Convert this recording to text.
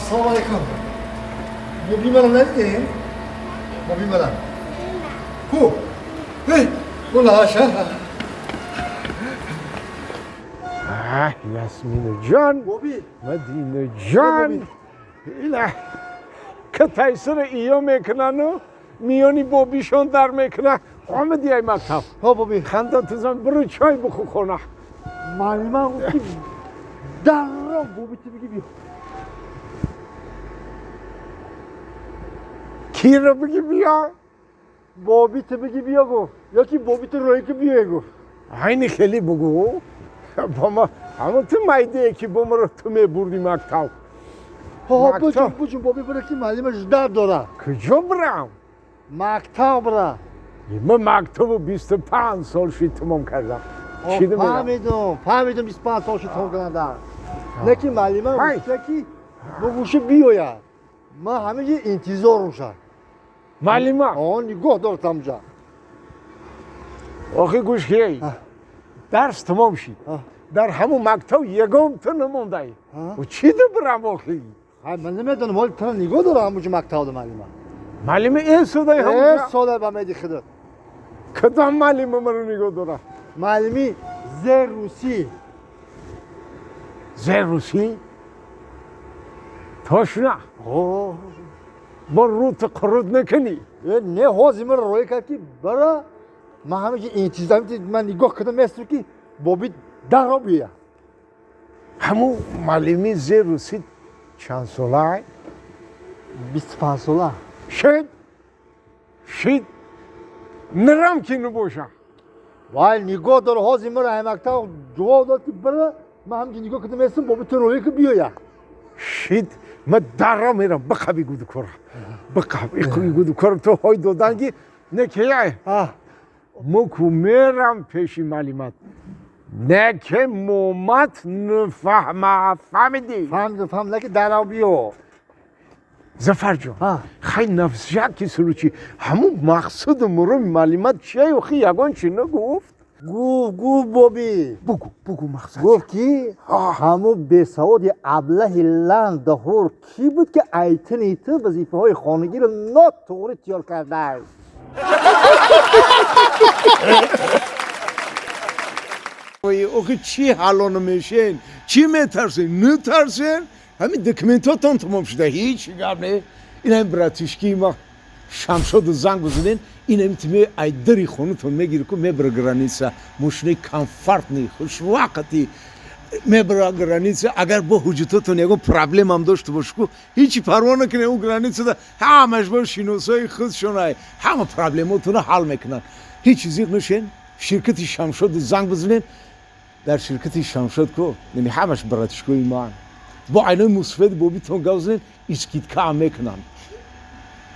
Ассалому алайкум. Боби мана надидем? Боби мана. Ку? Эй, ула ша. Ясмина ҷон. Боби. Мадина ҷон. Ила катайсара иё мекунану миёни бобишон дар мекуна. Омади ай мактаб? Ҳо, боби. Ханда тузан, биру чой бихӯ хона. Муаллима гуфт, ки дарро боби ту биги биё. Киро биги биё? Боби ту биги биё гуфт. Ё ки боби ту роҳӣ ки биёе гуфт. Айни хеле бугӯ. Ба ма ҳамон ту майдае ки бо маро ту мебурди мактаб. Ҳо, Мактаб. буҷун, буҷун, боби, бира ки муаллима ждать дора. Куҷо бирам? Мактаб бира. Ман мактабу 25 сол шид тамом кардам. Чӣ мерам? Фаҳмидум, фаҳмидум, 25 сол шуд тамом карданда. Не ки муаллима Ҳай. гуфта ки бугӯши биёяд. Ман ҳамаги интизор бошам. Муаллима? Он нигоҳ дор тамҷа. Охи гӯш кей. Дарс тамом шид. Дар ҳамун мактаб ягон ту намондай. Чӣ ду бирам охи? Ҳай, ман намедонам, ҳоли тана нигоҳ дора ҳамуҷа мактабда муаллима. Муаллима эсодай Э, ҳамуҷа? Сода ба меди худат. Кадом муаллима маро нигоҳ дора? Муаллими зер русӣ. Зер русӣ? Точно? Бо рӯту қурут накунӣ? Э, не, ҳозир ман роҳӣ кард ки бара, ман ҳамаги интизор, ман нигоҳ кардам месту ки боби дарро биёяд. Ҳамун муаллими зер русӣ чанд сола? 25 сола. Шид шид, нирам ки набоша. Вай, нигоҳ дор, ҳозир ман ай мактаб ҷавоб дод ки бара, ман ҳамаги нигоҳ кардам местум боби ту роҳӣ ки биёяд. Шид, ман дарро мерам, биқаби гудукора, биқаб гудукора, ту ҳой додан ки не кияй. Мо ку мерам пеши муаллимат, не ки момат нафаҳма, фаҳмидӣ? Фаҳмидум, фаҳмидум, лекин дарро биё. Зафарҷон, хай, нафсяки случай ҳамун мақсаду муроми муаллимат чия охи, ягон чи нагуфт? Гуфт, гуфт, боби. Бугу, бугу мақсад. Гуфт ки ҳамун бесаводи аблаҳи ландаҳур кӣ буд, ки айтини ту вазифаҳои хонагиро нотуғри тиёр кардааст. Охи чӣ ҳалону мешен, чӣ метарсен? Нутарсен, ҳамин документотон тамом шуда, ҳеҷ гап не. Ин ҳамин братишкии ма Шамшоду занг бизанен, ин ҳамин тиме айдари хонатон мегири ку мебара граница, мошинаи комфортный хушвақти мебара граница. Агар бо ҳуҷҷатотон ягон проблемам дошта бош ку, ҳечи парво накунед, ӯ границада ҳамаш бо шиносои худшонай, ҳама проблемотонро ҳал мекунанд. Ҳеҷ зиқ нашен, ширкати Шамшоду занг бизанен. Дар ширкати Шамшод ку яъне ҳамаш братишкои ман, бо айнои мусфед бобитон гап занед, скидка ҳам мекунанд.